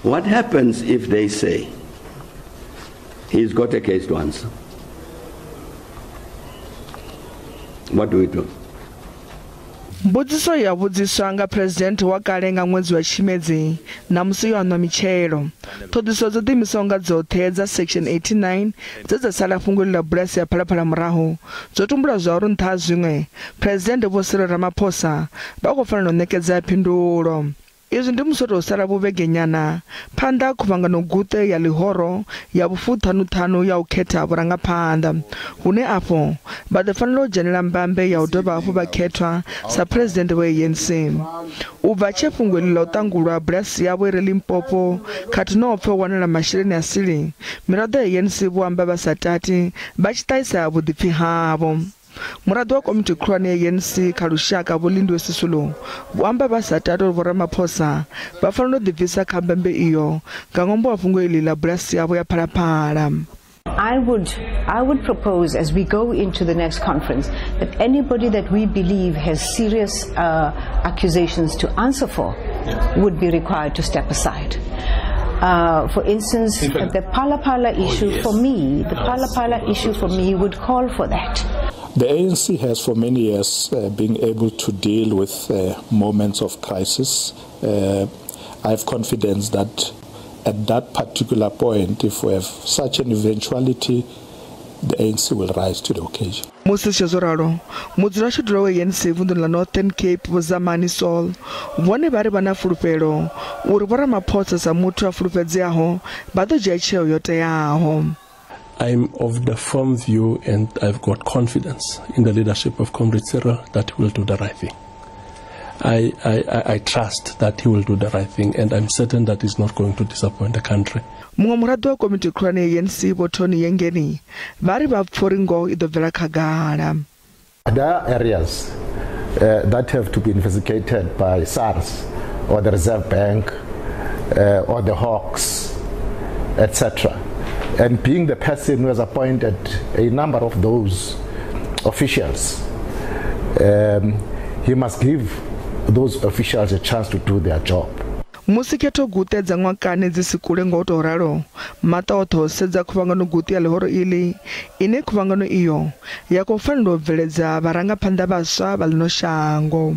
What happens if they say he's got a case to answer? What do we do? Mbudziso ya vhudziswa nga president wa kale nga ṅwedzi wa Tshimedzi na musi yo anwa mitshelo. Ṱhoḓisiso dzo ḓiimisaho nga dzoṱhe dza Section 89 dze dza sala fhungo ḽa bulasi ya Phalaphala murahu dzo tumbula zwa uri nṱha ha zwiṅwe President Vho Cyril Ramaphosa vha khou fanela u ṋekedza phindulo. Izwi ndi musi tou sala vhuvhegenyana phanḓa ha khuvhangano guṱe ya ḽihoro ya vhufuṱhanuṱhanu ya u khetha vhurangaphanḓa, hune afho vha ḓo fanela u dzhenela mbambe ya u dovha hafhu vha khethwa sa president wa ANC. U bva tshe fhungo iḽi ḽa u ṱangulwa bulasi yavho i re Limpopo khathihi na u pfa u wanala masheleni a sili, miraḓo ya ANC vho amba vha sa tati vha tshi ṱahisa vhuḓipfi havho. Muraḓo wa komiti khulwane ya ANC kha lushaka Vho Lindiwe Sisulu vho amba vha sa tati uri Vho Ramaphosa vha fanela u ḓibvisa kha mbambe iyo nga ṅwambo wa fhungo iḽi ḽa bulasi yavho ya Phalaphala. I would propose, as we go into the next conference, that anybody that we believe has serious accusations to answer for would be required to step aside. For instance, the Phala Phala issue for me, the Phala Phala issue for me would call for that. The ANC has for many years been able to deal with moments of crisis. I have confidence that at that particular point, if we have such an eventuality, the ANC will rise to the occasion. Musi zwi zwo ralo, mudzulatshidulo wa ANC vunḓuni ḽa Northern Cape Vho Zamani Saul vhone vha ri vha na fulufhelo uri Vho Ramaphosa sa muthu a fulufhedzeaho vha ḓo dzhia tsheo yo teaho. I'm of the firm view, and I've got confidence in the leadership of Comrade Cyril, that he will do the right thing. I trust that he will do the right thing, and I'm certain that he's not going to disappoint the country. Muṅwe muraḓo wa komiti khulwane ya ANC Vho Tony Yengeni vha ri vha pfa uri ngoho i ḓo bvela khagala. There are areas that have to be investigated by SARS or the Reserve Bank or the Hawks, etc. And being the person who has appointed a number of those officials, he must give those officials a chance to do their job. Musi khetho guṱe dza ṅwakani dzi si kule nga u tou ralo, maṱo oṱhe o sedza khuvhangano guṱe ya ḽihoro iḽi, ine khuvhangano iyo ya khou fanela u bveledza vharangaphanḓa vhaswa vha ḽino shango.